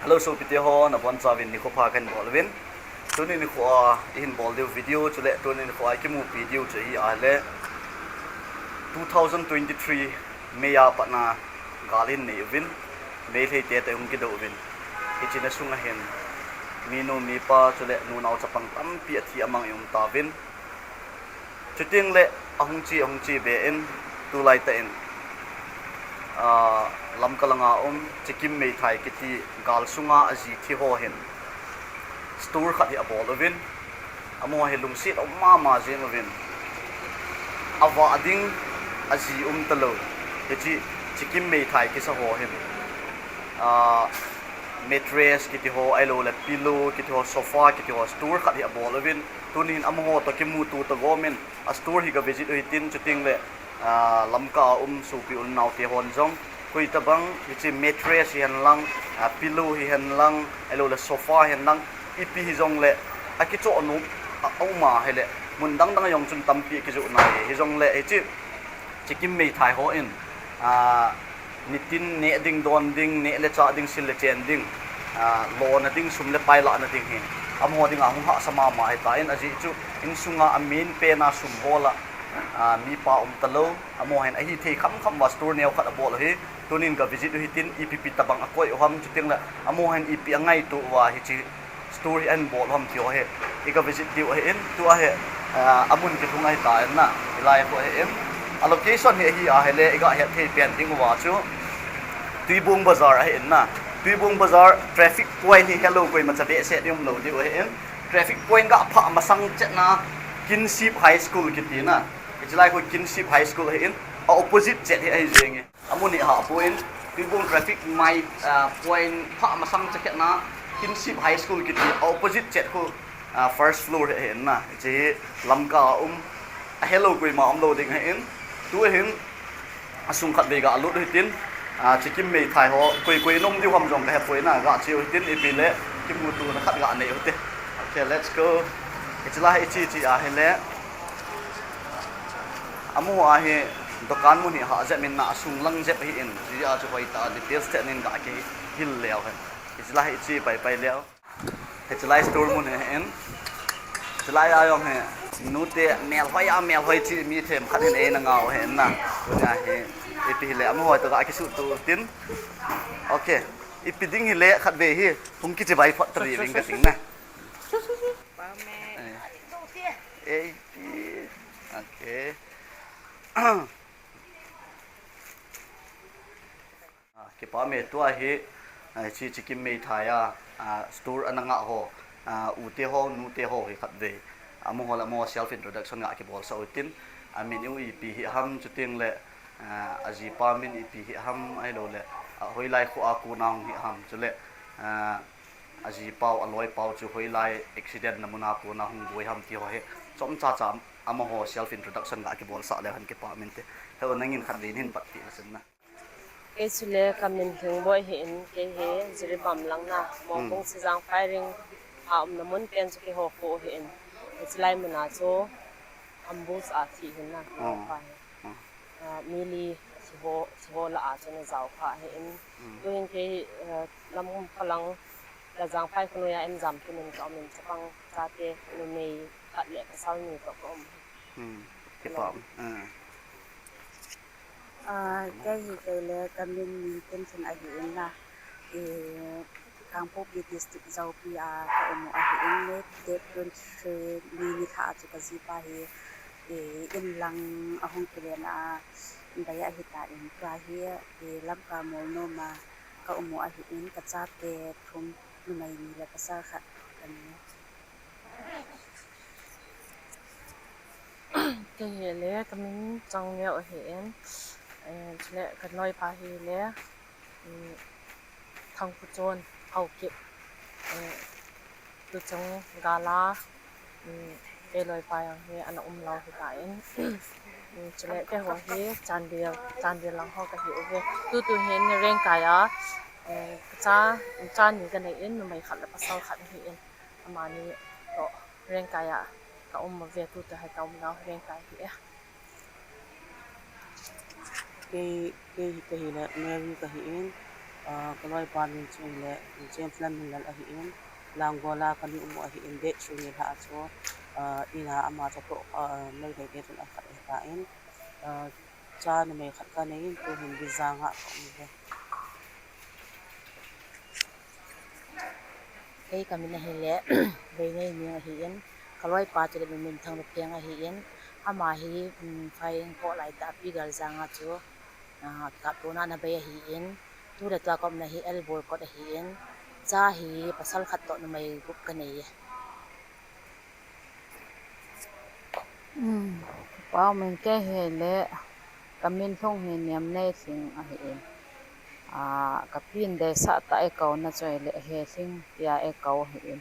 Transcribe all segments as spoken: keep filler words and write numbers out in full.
Hello, sopite ho, nabonchauvin nikho pha kahin bol uvin. Tuni nikho a ihin bol diu video chule tuni nikho a ikimupi diu chu hi ahile two thousand twenty-three May a patna gal ihin nei uvin, Meitei te toh ihung kidou uvin. Hiche na sunga hin minu mipa chule nunao chapang tampi athi amang ium tauvin. Chutengle ahung che, ahung che be in, tulai tah in, ah, Lamka langa um Chikim Meitei kiti gal sunga aji thi ho hin store khat hi abol uvin, amaho hi lungset aum mama jeng uvin. Avah ding aji um talou, hiche Chikim Meitei kisa ho hin, ah, mattress kiti ho, ahiloule pillow kiti ho, sofa kiti ho, store khat hi abol uvin. Tuni hin amaho toh kimuto toh gom in a store hi ga visit u hitin, chutengle, ah, Lamka a um sopi u le nao te hon jong, koi tobang hiche mattress hihen lang, ah, pillow hihen lang, ahiloule sofa hihen lang, ipi hijongle akichoh nom a, aum ahile, mun dang dang a jong chun tampi akijoh nai. Hijongle hiche Chikim Meitei ho in, ah, nitin neh ding, don ding, neh le chah ding, sil le chen ding, ah, lona ding, sum le pai lahna ding hi amaho dinga hung hahsa mama ahitan, ajeh chu insunga a main pen a sum hol a, ah, mipa um talou, amaho hin ahithei khamkham uva store neo khat abol u hi. Tunin ga visit u hitin, ipi ipi tobang akoi u ham, chutengle amaho hin ipi angaito uva hiche store hi ahin bol u ham ti ho hi iga visit diu ahin, tua hi, ah, amun kilhung ahitan na, hilai khu ahin. A location hi ahi ahile iga hetthei pen dinguva chu Tuibong Bazar ahin na. Tuibong Bazar traffic point hi helou koimacha behseh ding umlou diu ahin. Traffic point ga phah masang chetna Kinsip High School kiti na. Hiche lai khu Kinsip High School ahin, a opposite chet hi ahi jenge. Amun hi hahpoi, Tuibong traffic mai, ah, point phah masang chakhetna Kinsip High School kiti a opposite chet khu, ah, first floor hi ahin na. Hiche hi Lamka a um, ahelou koima umlou ding ahin. Tu ahin, asung khatvei ga lut u hitin, ah, Chikim Meitei ho koi koi in um diu ham jong kahepoi na, ga che u hitin, ipi le kimutona khat ga nei u hite. Okay, let's go. Hiche lai hi iche che ahile, amaho a hi dukan mun hi hah jep in na, asung lang jep ahin, hijeh a chu hoitah a details tah in ga kihil leu hen. Hiche lai hi iche paipai leu. Hiche lai store mun hi ahin. Hiche lai a jong hi nute melhoi a melhoi chi mi themkhat hin eina ngah u ahin na. Tunia hi ipi hile amaho toh ga kisuhto u tin. Okay. Ipi ding hile khatvei hi hung kichibai phot ta ding kating na. Eh, ipi. Okay. Ah, kipah e, tua hi, ah, hiche Chikim Meitei a, ah, store ana ngah ho, ah, u te ho, nu te ho hi khatvei amaho le amaho self introduction ga kibolsah u tin, amin u ipi hi ham, chutengle, ah, ajipa min ipi hi ham, ahiloule, ah, hoilai kho a kona hung hi ham, chule, ah, ajipau, aloipau chu hoilai accident na mun a kona hung boi ham ti ho hi chomcha cha amaho self introduction ga kibolsah leu hen kipah minte. Heo, nangin khatvei nahin patpeh na sen na. Kei chule kamin Lhingboi ahin, kei hi Jiribam lang na, Mongkong Sijang firing a umna mun pen chu keiho kho ahin. Hiche lai mun a chu ambush a thi ahin na, keiho pa hi. Ah, mi li thiho, thiho lah a chun ajao kha ahin. Tuhin kei, ah, Lamka lang, Lajang phai kho noiya Emjam kimin ka umin, chapang chate numei khat le pasal ni toh ka um. Kipah. Ah, kei hi kei le kamin Minten Thing ahin na. Eh, Kangpokpi District Joupi a ka um u ahin, May date twenty-three ni nilhah a chu kajipa hi, eh, in lang ahung kilen a, bai ahitan, tua hi, eh, Lamka Molnom a ka um u ahin, kachate thum, numei ni le pasal khat kani. Kei hile kamin Changneo ahin, eh, chule kaloipa hile, um, Thangpuchon Haokip, eh, tuchung gal a, um, kei loipa jong hi ana umlou ahitan, um, chule keiho hi Chandel, Chandel lang ho kahiuve. Tutu hin Rengkai a, eh, kacha, cha ni kanei in, numei khat le pasal khat ahin, amani toh Rengkai a ka um uve, tutu hi ka umlou Rengkai ahi e. Kei, kei hi kahile Mary kahin, Ah, ka loipa min chu hile, James Lalminlal ahi in, Langol a ka ni um u ahi in, date three ni lha a chu, ah, in a ama chu toh, ah, Meitei te chun a khat ahi ta in, ah, cha numei khat ka nei in, tu hin Bijang a ka um e. Kei ka min ahile, Beinei Niang ahi in, ka loipa chu le min Thanglupheng ahi in, ama hi, um, Phaing ko lai ta Pi Galjang a chu, ah, kap tuna na bei ahi in, tu le tua ka umna hi Elbor kot ahi in, cha hi pasal khat toh numei gup ka nei e. Um, Pau min kei hile, ka min lhung hi Niamneilhing ahi in. Ah, ka pin deisah ta e ko na choi le he lhing tia e ko ahi in.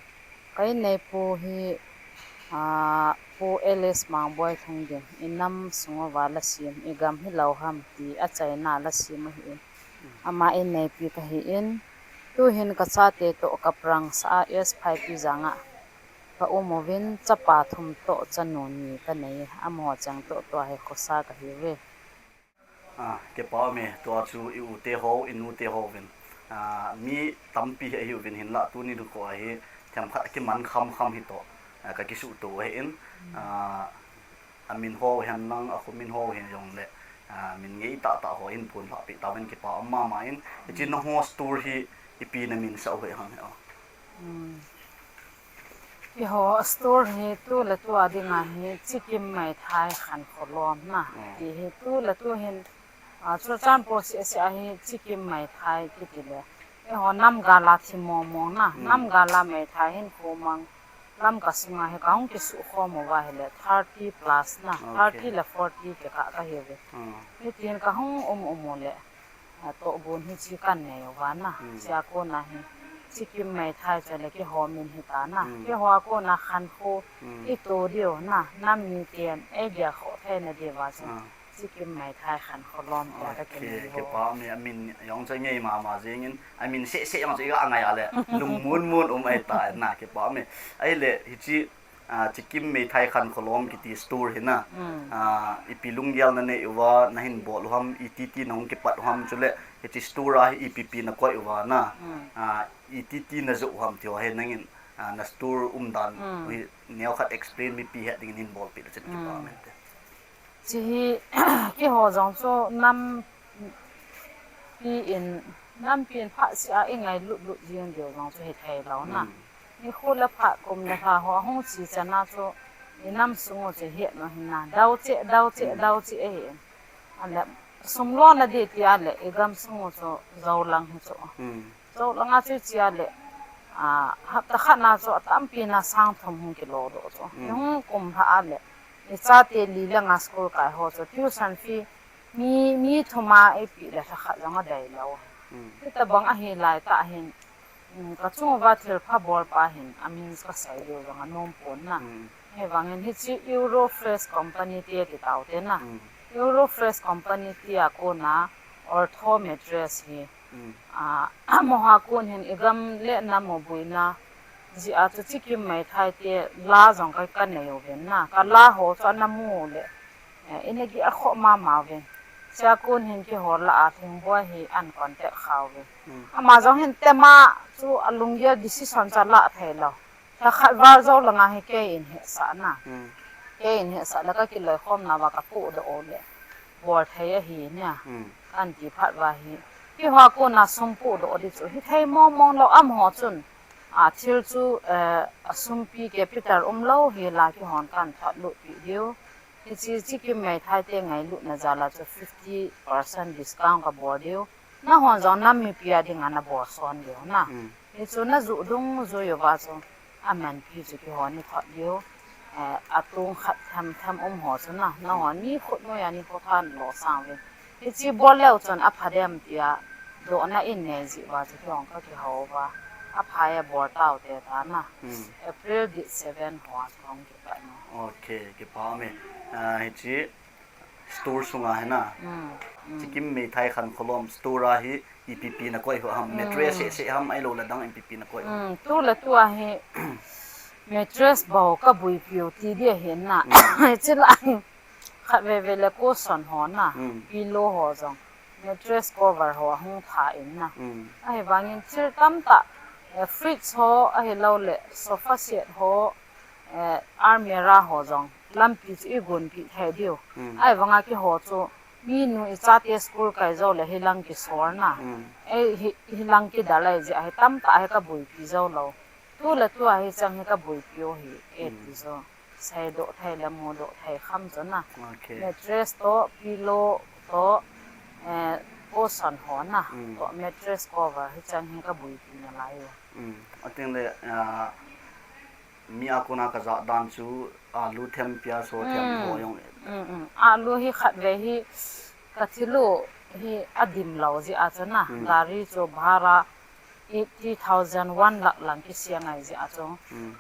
Ka inneipu hi, ah, Pu Alice Mangboi Lhungding, i nam sung uva la sim, i gam hi lo ham ti a chaina la sim ahi in. Ama inneipi ka hi in. Tu hin ka chate toh ka prang sa a S five Bijang a ka um uvin, chapa thum toh chanu ni ka nei, amaho cheng toh tua hi khosa ka hi uve. Ah, kipa um e, tua chu i u te ho, i nu te ho uvin. Ah, mi tampi hi ahi uvin hinlah, tuni nikho a hi themkhat kiman kham kham hi toh, ah, ka kisuhto ahi in. Ah, a min ho hen lang, a kho min ho hen jong le, ah, min ngei tah tah ho in pun lhah pi tauvin kipa um mama in. Hichi na ho store hi ipi na min sa u he hang he o. Hmm. Keiho store hi tu le tu a dinga hi Chikim Meithai Khankho Lom na. Hmm. Ti hi tu le tu hin, ah, Churachandpur seh seh a hi Chikim Meithai kiti le. Keiho nam gal a thi mong mong na. Hmm. Nam gal a meithai hin khu mang. Lamka sunga hi ka hung kisuh khom uva hile thirty plus na. Okay. Thirty le forty kikah ka hi uve. Hmm. Hitin ka hung um um u le. Ah, tohgon hichi kan nei uva na. Hmm. Chia kona hi Chikim Meithai chu le keiho min hi ta na. Hmm. Keiho a kona Khankho, hmm, i to diu na. Nam miten ei dia kho thei na diuva chu. Ah. Chikim Meithai Khankho Lom tia ka kinei u. Okay, kipa um e, a min jong chu ngei mama jing in, a min seh seh jong chu i ga ngai a le, lungmon mon um ahi ta na, kipa um e. Ahile, hichi, ah, Chikim Meithai Khankho Lom kiti store hi na. Hmm. Ah, ipi lunggel na nei uva, na hin bol u ham, iti ti na hung kipat u ham chu le, hichi store a hi ipi pi na koi uva na. Hmm. Ah, iti ti na joh u ham ti ho hi nangin, ah, na store umdan, hmm, hi neokhat explain mipi het dingin hin bolpi le chun kipa um e. Hmm. Chi hi, keiho jong chu nampi in, nampi in phat seh a i ngailut lut jing diu jong chu hi thei lou na. Mm. Nikho le phat kum le lha ho a hung chi chan a chu i nam sung u chu het lou hin na. Dau cheh, dau cheh, mm, dau cheh ahi in. A le sum lo na di ti a le i gam sung u chu jou lang hi chu. Mm. Jou langa chu chia le, ah, hapta khat na chu atampi na sang thum hung kilo doh chu. Mm. Hung kum lha a le, i chate li langa school kai ho chu tuition fee mi, mi thum a i pe le lha khat jong adei lou. Mm. Hitabang ahi lai tah hin, mm, ka chung uva thil pha bol pa hin, a min ka sei diu jong anom pon na. Mm. Hivangin hichi Eurofresh company ti ti tau te na. Mm. Eurofresh company ti a kona Ortho mattress hi. Mm. Ah, amaho a kon hin i gam le nam u boina jeh a chu Chikim Meithai te la jong ka, ka nei uvin na. Ka la ho chu ana mu le, eh, ina gel a khoh mama uvin. Chia kon hin keiho lah a Lhingboi hi an contact kha uvin. Mm. Ama jong hin tema chu a lunggel decision chu ala thei lou. Lha khat val jou langa hi kei in hetsah na. Hmm. Kei in hetsah le ka kiloikhomna uva ka pohdoh u le bol thei ahi nia. Hmm. Kan ti phat uva hi. Keiho a kona sum pohdoh di chu hi thei mong mong lou, amaho chun, a, thil chu, eh, a sumpi capital um lou hi la keihon kan thot lut pi diu. Hichi Chikim Meithai te ngailutna jal a chu fifty percent discount ka bol diu. Nahon jong nam mipi a dinga na bol son diu na. Mm. Hichu na ju dung jui uva chu amanpi chu keihon i thot diu. Eh, atung khat them them um ho chu na. Nahon ni khut noi a ni khut han lo sang uvin. Hichi bol leu chun apha dem tia dohna in nei jeh uva chu keihon ka kihou uva. Apha e bol tau te ta na. Mm. April date seven ho a chu hung kipat na. Okay, kipa um e. Ah, hichi store sunga hi na. Mm, mm. Chikim Meithai Khankho Lom store a hi ipi pi na koi u ham, mattress, mm, seh seh ham ahilou le dang ipi pi na koi u ham. Mm, tu le tu a hi mattress bou ka buipiu ti dia hi na. Mm. Hichi la hi khat veve le cushion ho na, mm, pillow ho jong. mattress cover ho ahung tha in na. Ahivangin thil tamtah, eh, fridge ho, ahilouleh sofa set ho, eh, almirah ho jong lampi chu i gonpeh thei diu. Ahivanga keiho chu minu i chate school kai jou le hilang kisol na. Ei, hi, hilang kidal ahi jeh a hi tamtah hi ka boipi jou lou. Tu le tu a hi chang hi ka boipi u hi, e ti chu. Seidoh thei le mudoh thei kham chu na. Mattress toh, pillow toh, eh, cushion ho na. Toh mattress cover hi chang hi ka boipi nalai u. Ating le, ah, mi a kona ka jah dan chu, ah, lu them pia so them ho jong. Ah, lu hi khatvei hi ka thil u hi adim lou jeh a chu na. Gari chu bhara eighty thousand, one lakh lang kisei ngai jeh a chu.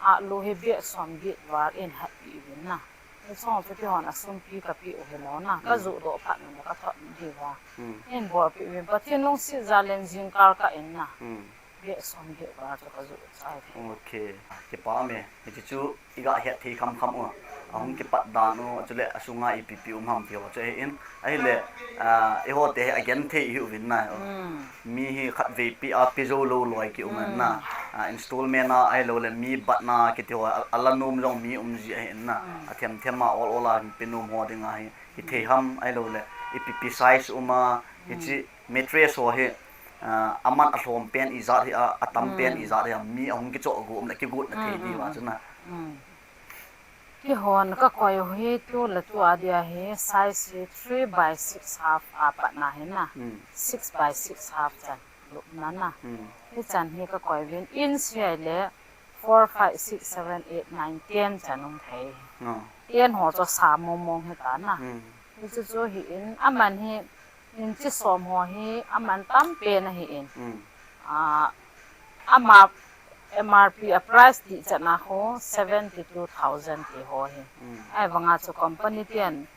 Ah, lu hi bag som get val in hatpeh uvin na. Hicheng chu keihon asumpi kapeh u hilou na. Ka juhdoh phat un le ka thot diu va. In bolpeh uvin Pathen lungset jal in jingkah ka in na. Bag som get val chu ka juh chai thei. Ok. Kipa me. Hiche chu i ga het thei kham kham u. Ahung kipat dan u, chule asunga ipi pi um ham ti ho chu ahi in. Ahile, ah, eiho te hi agenthei ihi uvin na. Mi hi khatvei pi a pe jou lou loi ki um in na. Ah, installment a ahilouleh mi batna kiti ho a, ala nom jong mi um ji ahi in na. Athem them a ol ol a pe nom ho dinga hi, hithei ham ahilouleh ipi pi size um a, hiche mattress ho hi, ah, aman alhom pen ijat hi a, atam pen ijat hi a, mi ahung kichoh go um le kigotna thei diu va chu na. Keihon ka koi u hi tu le tu a dia hi size hi three by six half a patna hi na. Six by six half chan lupna na. Hichan hi ka koi uvin inch hi ahile four, five, six, seven, eight, nine, ten chan um thei. Ten ho chu sa mong mong hita na. Hichu chu hi in aman hi inch som ho hi aman tam pen ahi in. Ah, ama M R P a price ti chan a khu seventy two thousand ti ho hi. Ahivanga chu company ten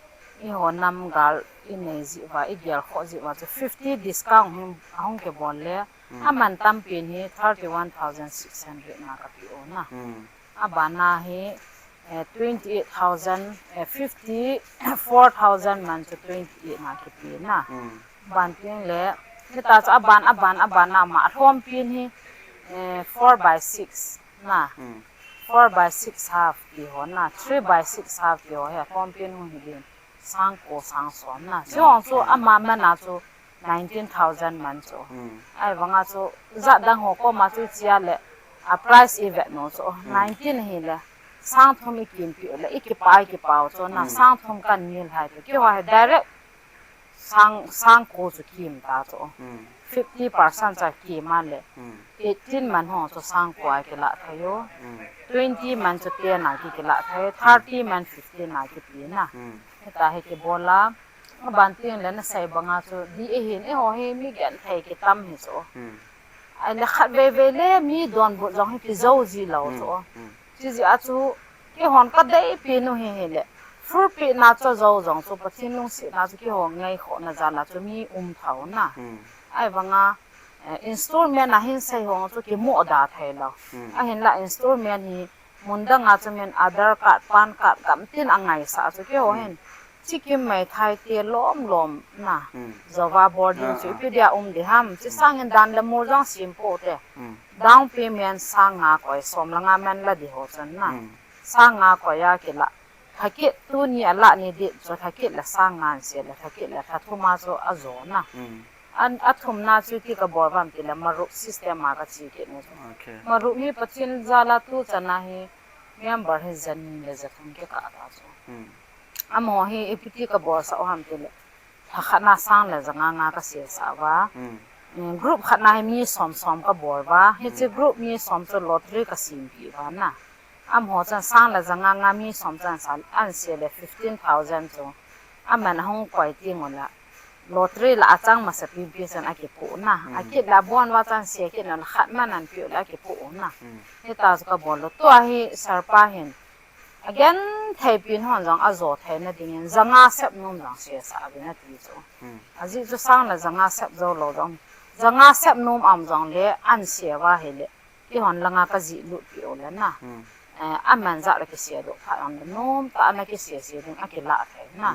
eiho nam gal inei jeh uva, igel khoh jeh uva chu fifty discount hi ahung kibol le, aman tam pen hi thirty one thousand six hundred na kape u na. Abana hi, eh, twenty eight thousand, eh, fifty four thousand man chu twenty eight na kipe na. Ban teng le, hita chu aban, aban, aban a ma alhom pen hi, eh, four by six na. Four by six half ti ho na, three by six half ti ho hi alhom pen u hi din. Sang ko sang som na. Chu hong chu ama man a chu nineteen thousand man chu. Ahivanga chu jat dang ho koma chu chia le a price i vet u chu. Nineteen hi le sang thum i kimpi u le i kipa i kipa u chu na, sang thum kan nil hai te. Keiho hi direct sang, sang ko chu kim ta chu. Fifty percent cha kim a le. Eighteen man ho chu sang ko a kila thei u. Twenty man chu ten a ki kila thei. Thirty man fifteen a kipe na. Hita hi kibol a. Aban teng le nasei banga chu di ahin, eiho hi mi genthei kitam hi chu. Ahile khatvei vei le mi donbut jong hi kijou ji lou chu. Chujeh a chu keihon ka deipi u hi hile. Full pehna chu jou jong chu Pathen lungsetna chu keiho ngaikhohna jal a chu mi um thou na. Ahivanga, eh, installment a hin sei ho chu kimoh da thei lou. Ahinla installment hi mun dang a chu min Aadhaar card, PAN card gamtin a ngaisah chu keiho hin. Chikim mai thai te lom lom na. Jova boarding chu ipi dia um di ham. Chi sangin dan le mur jong sem pou te. Down payment sang nga koi, som le nga man la di ho chun na. Sang nga koi a kila. Thakit tuni a la ni di chu thakit le sang nga an se le thakit le tha thum a chu ajo na. An, athumna chu iti kabol uvem tile Marup system a kache kit u chu. Marup hi Pathen jal a tu chan a hi member hi jani le jathum kikah ta chu. Amaho hi ipi ti kabolsah u ham tile, lha khat na sang le ja nga nga kasesah uva. Group khat na hi mi som som kabol uva. Hiche group mi som chu lottery kasempeh uva na. Amaho chun sang le ja nga nga mi som chun sa, an se le fifteen thousand chu. Aman ahung koi teng ula. Lottery la achang masa pipi chun akipoh na. Akit la abon uva chun se kit na khat man an pe ula akipoh na. Hita chu kabol u. Tua hi sir pa hin. Agenthei pen hon jong ajo theina dingin ja nga sep nom jong sesah uvin ati chu. Ajeh chu sang le ja nga sep jou lou jong. Ja nga sep nom am jong le an se uva hile. Keihon langa kajih lut peh u le na. Eh, aman jat le kisedoh phat jong le nom tah a na kisese ding akilah thei na.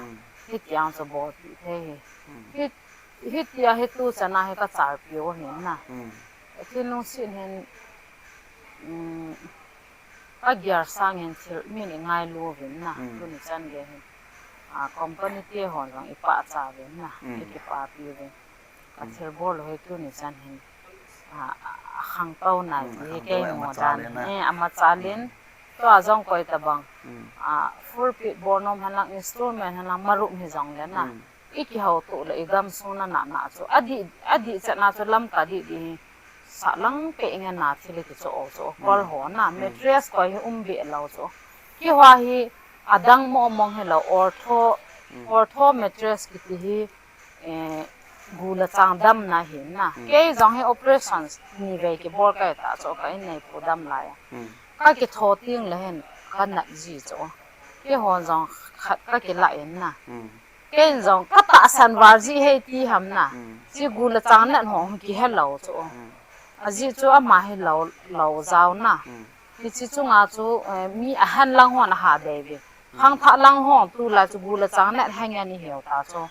Hiti jong chu bolpeh thei hi. Hi Hitia hi tuchan a hi kachalpiu ahin na. Hmm. Thinlung sin hin, um, kagear sang hin thil min ingailu uvin na. Hmm. Tuni chan gei hin. A, company te hon jong ipachat uvin na. Hmm. Ikipapi uvin. Ka thilbol u hi tuni chan hin, a, a, akhangtou nai ti hi kei mu dan hi, amachal in. Tua jong koi tabang, a, full pit bol nom henlang, installment henlang, marup hijongle na. Ikihoutoh le igamsung na na na chu. Adih, adih chan a chu lamka dih dih hi. Sahlang peh ngen na thil kichoh u chu. Kol ho na, mattress koi hi um be lou chu. Kihua hi adang mo mong hilou, ortho, ortho mattress kiti hi, eh, gu le chang damna ahin na. Kei jong hi operation nivei kibol kaita chu ka inneipu dam lai a. Kakitho teng le hin kanat ji chu. Kihon jong khat kakilah in na. Kei jong katahsan val ji hi ti ham na. Chi gu le chang nat ho hung kihelou chu. Ajeh chu ama hi lou, lou jao na. Hiche chunga chu, eh, mi ahenlang hon aha dei uvin. Khangthah lang hon tulai chu gu le chang nat henge ni hiu ta chu.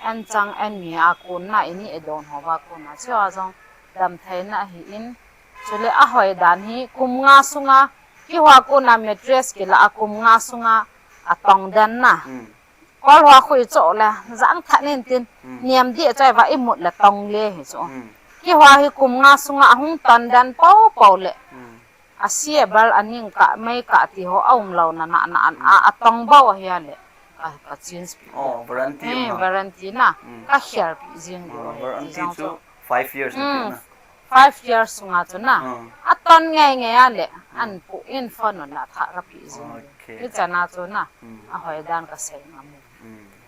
An chang an mi a kon na ini edon ho va kon na. Chua jong damtheina ahin. Chule ahoi dan hi kum nga sunga kihua kon na mattress kila a kum nga sunga atong den na. Kol hua khu ichoh le, jang that nin tin, niam dih choi va imut le tong le hi chu. Kihua hi kum nga sunga ahung ton den pou pou le. Asia bal aning kah, mei kah ti ho aum lou na na na a, atong bou ahi a le. Ka, ka change pi. Oh, warranty um na. Warranty na. Ka khel pi jing diu. Warranty chu five years na pi na. Five years sunga chu na. Aton ngei ngei a le. An pu in phone na tha ka pi jing diu. Okay. Hichan a chu na. Ahoi dan kasei ngam u.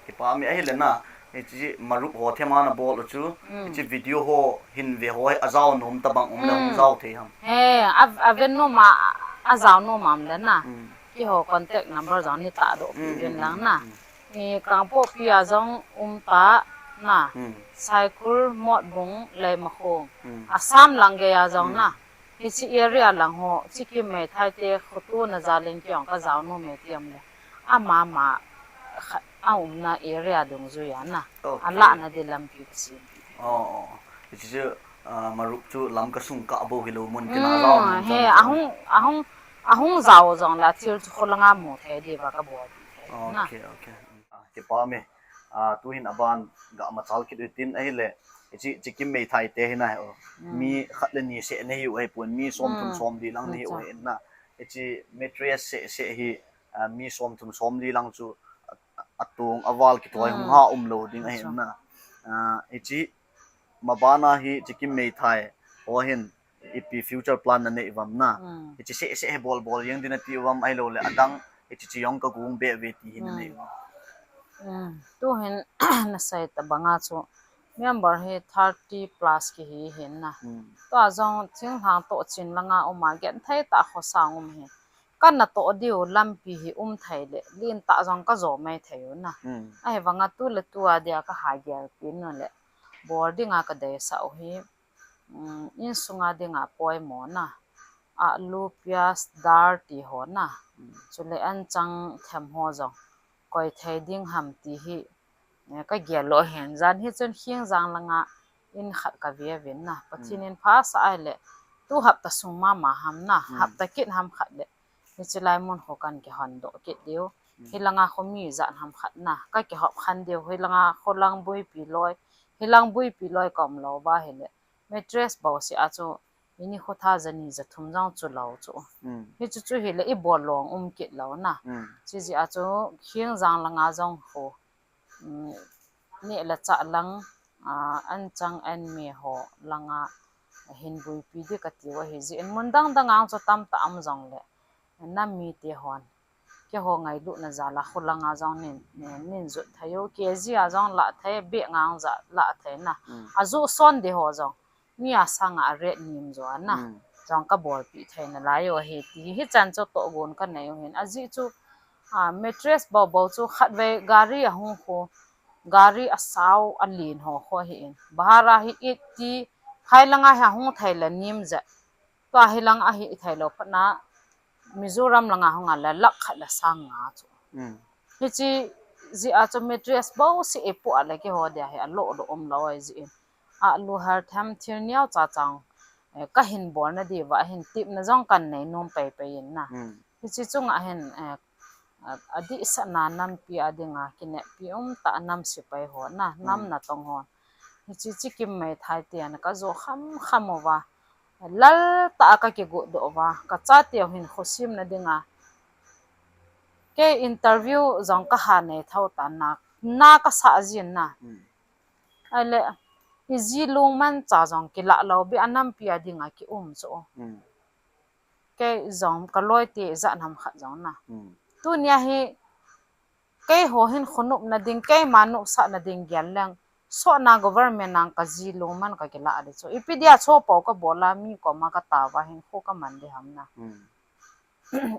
Kipa mi ahile na. Hiche marup ho thema nabol u chu. Hiche video ho hin ve ho hi ajao nom tabang um le hung jao thei ham. He, a, ave nom a, ajao nom am le na. Keiho contact number jong nei tahdoh pi uvin lang na. I Kangpokpi a jong um ta na. Saikul, Motbung, Leimakhong. Assam lang gei a jong na. Hiche area lang ho, Chikim Meitei te khotona jal in kei jong kajao nom e ti am le. Ama ma khat a umna area dungjui a na. Okay. Alahna di lampi kasem. Oh, oh. Hiche chu, ah, marup chu lam kasung kah bou hilou mun tina jao mun he, jong ahung, ahung, ahung jao jong le thil chu kholanga mu thei diuva kabol thei na. Okay, okay. Ah, kipa mi. Ah, tuhin aban ga machal kit u tin ahile. Hiche, Chikim Meitei te hi na hi o. Mi khat le ni seh nei u ahipon, mi somthum somli lang nei u ahi na. Hiche mattress seh seh hi, ah, mi somthum somli lang chu a, a, atong aval kithoi hung ha umlou ding ahi na. Ah, hiche mabana hi Chikim Meitei ho hin ipi future plan nanei uvam na. Hiche seh seh hi bol bol jeng ding nati uvam ahilou le adang hiche che jong kagong be ve ti hi nanei uvam. Tuhin nasei tabanga chu member hi thirty plus kihi hin na. Tua jong thinglhang toh chin langa um a genthei tah khosang um hi. Kana toh diu lampi hi um thei le, lentah jong kajo mai thei u na. Ahivanga tu le tua dia kaha gel pi nu le. Bol dinga kadeisah u hi, um, insunga dinga poimo na. Alu, pias, dal ti ho na. Chule anchang them ho jong. Koi thei ding ham ti hi. Eh, kagel lou hin jan hi chun Khengjang langa in khat kave uvin na. Pathen in phasah ahile. Tu hapta sung mama ham na. Hapta kit ham khat le. Hiche lai mun kho kan kihondoh kit diu. Hilanga kho mi ijat ham khat na. Kakihop khen diu. Hilanga kho lang buipi loi. Hilang buipi loi kaum lou va hile. Mattress bou seh a chu. Ini kho tha jani jathum jong chu lou chu. Hichu chu hile ibol long um kit lou na. Chujeh a chu Khengjang langa jong kho. Neh le chah lang, ah, anchang anme ho langa hin buipi di kati u ahi jeh in mun dang dang ang chu tamtah um jongle. Nam mite hon. Keiho ngailutna jal a kholanga jong nin, nin, nin jot thei u, KG a jong lah thei, bag nga jong lah thei na. Ajoh son di ho jong. Mi asanga a rate nim jo a na. Jong kabolpi thei nalai u ahi ti. Hichan chu tohgon kanei u hin. Ajeh chu, ah, mattress bou bou chu khatvei gari ahung kho. Gari asao alen ho kho ahi in. Bahar a hi eighty, hai langa hi ahung thei le nim jeh. Tua hilang ahi thei lou phat na. Mizoram langa hung a le lakh khat le sang nga chu. Hiche Jia chu mattress bouseh ipoh a le keiho dia hi alo lo umlou ahi jeh in. Alu har them thil neo cha chang, eh, kahin bolna diuva ahin tipna jong kan nei nom pei pei in na. Hiche chunga hin, eh, a, adihsahna nampi a dinga kineppi umtah nam sepai ho na, nam natong ho. Hiche Chikim Meitei te ana kajo kham kham uva. Lal tah a kakigot doh uva. Kachate ho hin khosimna dinga. Kei interview jong kaha nei thou tan na, na kasah jin na. Ahile, iji lungman cha jong kilah lou beh a nampi a dinga kium chu. Kei jong kaloite jat ham khat jong na. Tunia hi, keiho hin khonopna ding, keima nopsahna ding gel leng. Sotna government a kaji lungman kakilah ding chu. Ipi dia chopou kabol a mi koma katao va hinkho kaman ding ham na.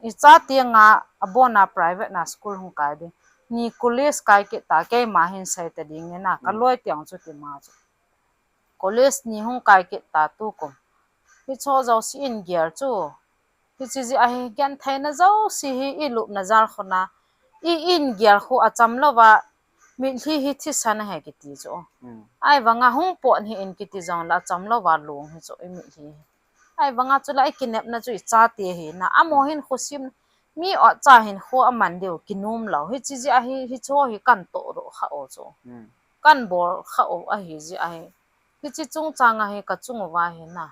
Ichate nga abona private na school hung kai ding. Ni college kai kit ta keima hin sei ta ding na. Kaloite jong chu tima chu. College ni hung kai kit ta tukum. Hicho jouse in gel chu. Hiche jeh a hi gentheina jouse hi ilupna jal khona. I in gel khu acham louva. Mitlhi hi thisan ahi kiti chu. Ahivanga hung pot hih in kiti jongle acham louva long hi chu imitlhi hi. Ahivanga chule ikinepna chu ichate hi na. Amaho hin khosim mi ot cha hinkho aman diu kinom lou. Hiche jeh a hi, hicho hi kan tohdoh kha u chu. Kan bol kha u ahi jeh a hi. Hiche chungchang a hi kachung uva hi na.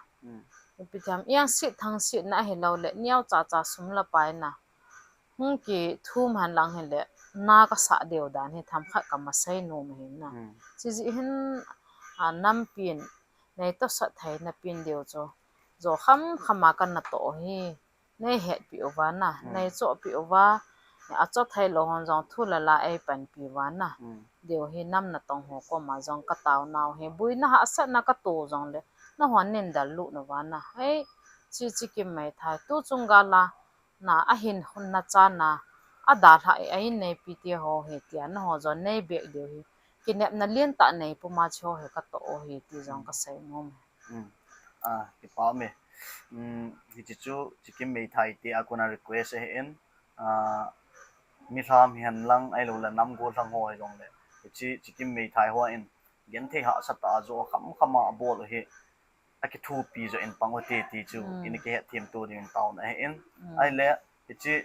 Ipi ham, iang set thang setna ahilouleh, neo cha cha sum le pai na. Hung kithum hen lang hile, na kasah diu dan hi themkhat kamasei nom ahi na. Hiche jeh hin, a, nampin, nei tosot theina pin diu chu. Jo kham kham a kana toh u hi. Nei hetpi uva na, nei chohpi uva, achoh thei lou hon jong thu le la eipanpi uva na. Diu hi nam natong ho koma jong katao nau hi, boina hahsatna kato jongle, nahon nin dallut uva na. Hei, chi Chikim Meitei, tu chung gal a, na ahin hun na chana, adalhah e, a inneipi te ho hi tia, naho jong nei bek diu hi, kinepna lentah nei puma chi ho hi katoh u hi ti jong kasei nom e. A, kipa um e. Hiche chu Chikim Meitei te a kona request ahin, a, milham hihen lang ahilouleh nam gollhang ho hijongle, hiche Chikim Meitei hon genthei hahsatah a jo kham kham a abol u hi akithopi jo in pang u hite ti chu ina kihetthemto dingin taona ahin. Ahile, hiche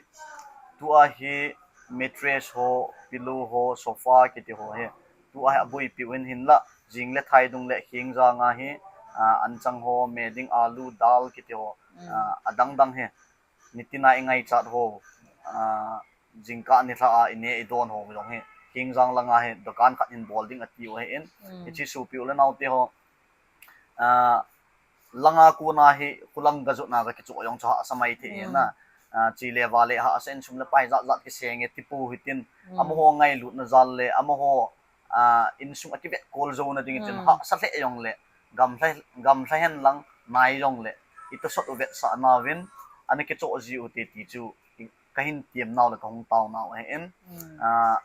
tua hi mattress ho, pillow ho, sofa kiti ho hi tua hi aboipi u in hinla, jing le thai dung le kheng jang a hi, a, anchang ho, me ding alu, dal kiti ho, a, adang dang hi nitina ingaichat ho, a, jingkah nilhah a ine idon ho jong hi kheng jang langa hi dukan khat hin bol ding atiu ahin. Hiche sopi u le naote ho, a, langa kona hi khulang gajotna gakichoh jong chu hahsa maithei hi na. A, chi le va le hahsa in sum le pai jat jat kisenge tipou hitin, amaho ngailutna jal le amaho, a, insung akivetkol jouna ding hitin hahsa lheh jongle, gamlha, gamlha hen lang nai jongle, itosot u vetsah nauvin, ana kichoh ji u hite ti chu kahin temnau le kahung taonau ahin. A,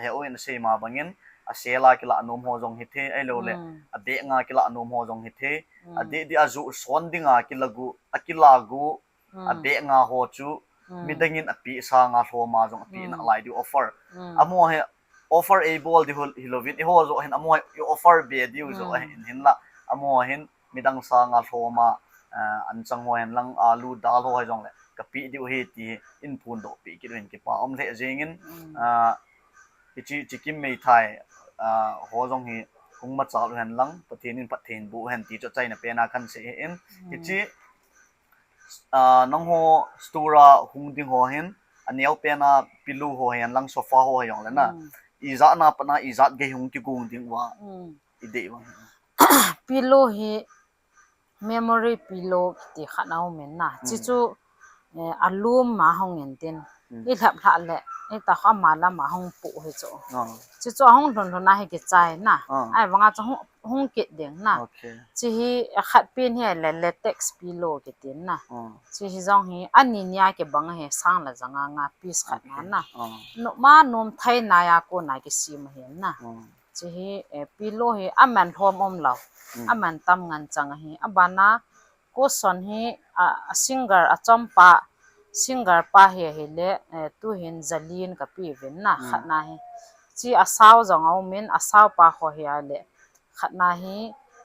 he u in asei ma bangin, asel a kilah nom ho jong hithei, ahiloule, abeh nga kilah nom ho jong hithei, adeh deh a joh son dinga kilah u, akilah u, abeh nga ho chu, midangin apeh sanga lhoma jong apeh nalai diu offer. Amaho hi, offer eibol diu hilouvin, eiho joh hin amaho hi offer be diu joh ahin hinla, amaho hin midang sanga lhoma, a, anchang ho hen lang alu dal ho hijongle kapeh diu ahi ti in phondohpeh kit u hin kipa um lheh jengin, a, hiche Chikim Meitei, a, ho jong hi hung machal u hen lang Pathen in phatthei boh hen ti chu achaina pen a kahin sei ahin. Hiche, a, nangho store a hung ding ho hin, aneo pen a pillow ho hen lang sofa ho hijongle na, ijat na pat na ijat gei hung kigong ding uva idei uva? Pillow hi memory pillow kiti khat aumin na. Chi chu, eh, alum ma hung intin. Ilhep lhah le, itah ama lama hung poh hi chu. Chi chu ahung lhun lhun a hi kichai na. Ahivanga chu hung, hung kit ding na. Chi hi, eh, khat pen hi le latex pillow kitin na. Chi hi jong hi, ani nia kibang hi sang le ja nga nga piece khat na na. Noma nom thei nai a kona kisem ahin na. Chi hi, eh, pillow hi aman lhom umlou. Aman tam ngen chang ahi. Abana cushion hi, a, a single achompa, single pa hi ahile, eh, tuhin jalin kapeuvin na, khat na hi. Chi asao jong aumin, asao pa ho hi ale khatna hi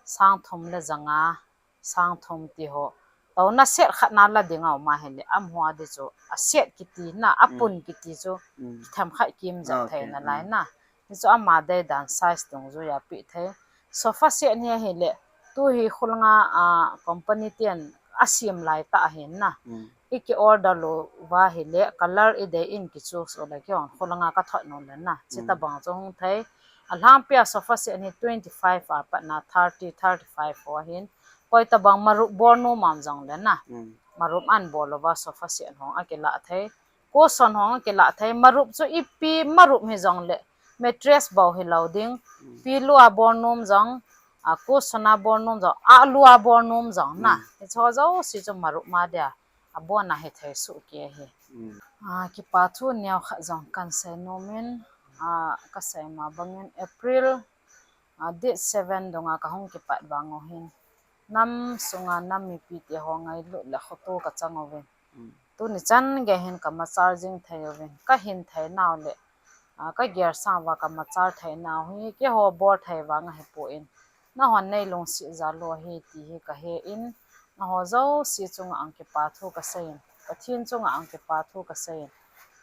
sang thum le janga, sang thum ti ho. Touna set khatna la ding auma hile, amaho a di chu a set kiti na, a pun kiti chu themkhat kim jat thei na lai na. Ni chu ama dei dan size dungjuiya pe thei. Sofa set hi ahile, tu hi khulanga a company ten asem lai ta ahin na. I ki order lou va hile, color i dei in ki choose u le kihong khulanga ka thot nu le na. Chi tabang chu hung thei. Alhangpi a sofa set hi twenty five a patna thirty, thirty five ho ahin. Koi tabang marup bol nu mam jong le na. Marup an bol lou va sofa set hong a kila thei. Cushion hong a kila thei. Marup chu ipi marup hi jong le. Mattress bou hi lou ding. Pillow a bol num jong. A cushion a bol num jong. A lu a bol num jong na. Hi cho jo si chu marup ma dia. A bon a hi thei su ki hi. A kipa thu neo khat jong kan sei numin. A ka sei ma bangin April a date seven dunga ka hung kipat vang u hin. Nam sunga nam mipi te ho ngailut le khoto ka chang uvin. Tuni chan gei hin ka machal jing thei uvin. Ka hin thei nau le, a, ka gel sang va ka machal thei nau hi, keiho bol thei vang ahi poi. Nahon nei lungset jal u ahi ti hi ka he in, naho jouse chunga ang kipa thu ka sei in. Pathen chunga ang kipa thu ka sei in.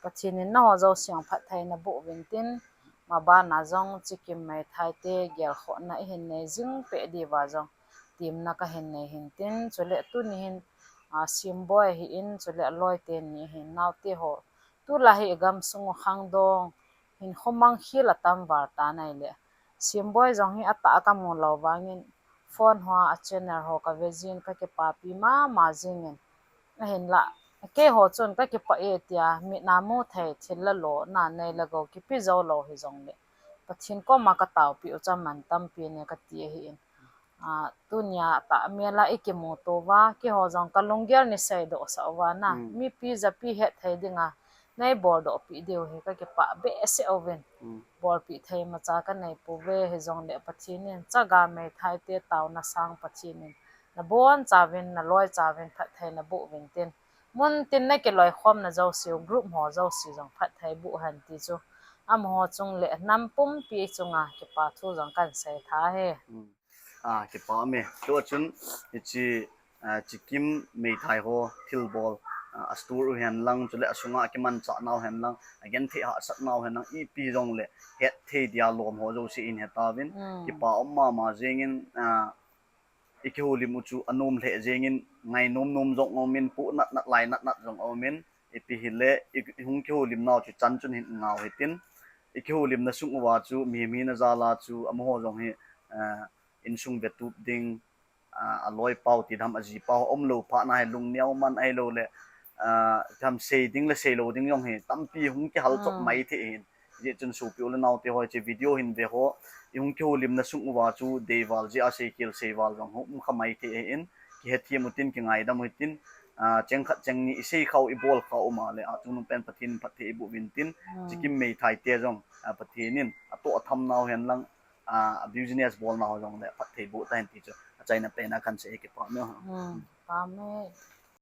Pathen in naho jouse ang phatthei na boh uvin tin, maban a jong Chikim Meitei te gelkhohna i hin nei jing peh diu va jong temna ka hin nei hin tin, chule tuni hin, a, Simboi hi in, chule a loi teni hin, naote ho. Tulai hi i gamsung u khangdong hin khomang khel a tam val ta nai le. Simboi jong hi atah a ka mu lou vangin, phone hoa a channel ho ka ve jin ka kipapi mama jingin. Ahinla, keiho chun ka kipah e tia, mit a mu thei thil la lo, na nei la go, kipe jou lou hi jong le. Pathen koma ka taopi u chu aman tampi ne ka ti ahi in. A, tunia tah mel a i kimuto uva, keiho jong ka lunggel nei seidoh sah uva na. Mipi japi het thei dinga, nei boldoh pi diu hi ka kipah behseh uvin. Bolpi thei macha ka nei pouve hi jong le Pathen in chaga Meitei te taona sang Pathen in. Na bon chauvin, na loi chauvin, phatthei na boh uvin tin. Mun tin na kiloikhomna jouse u, group ho jouse jong phatthei boh hen ti chu. Amaho chung le nam pumpi chunga kipa thu jong kan sei tha e. A, kipa me. Tua chun, hiche, a, Chikim Meitei ho thilbol, a, a store u hen lang, chule asunga kimanchah nau hen lang, agenthei hahsat nau hen lang, ipi jong le, het thei dia lom ho jouse in he tauvin. Kipa um mama jingin, a, i kihoulim u chu anom lheh jingin, ngai nom nom jong umin, pu nat nat lai nat nat jong umin, ipi hile, i, i hung kihoulim nau chu chan chun hin ngau hitin, i kihoulimna sung uva chu, mihem hina jal a chu, amaho jong hi, a, insung vetup ding, a, a loi pau ti dam a ji pau, um lou phat na hi lungneo man ahilou le, a, tham sei ding le sei lou ding jong hi, tampi hung kihal chop mai thei hin. Hijeh chun sopi u le nao te ho hiche video hin ve ho, i hung kihoulimna sung uva chu deival jeh a seikhel seival jong hung um kha mai thei ahin, kihethem u tin kingaidam u hitin, a, cheng khat cheng ni i sei khau i bol khau um a le a chungnung pen Pathen in phatthei i boh uvin tin, Chikim Meitei te jong, a, Pathen in atoh atham nau hen lang, a, business bol nau jong le phatthei boh ta hen ti chu achaina pen a kan sei e kipa me. Kipa me.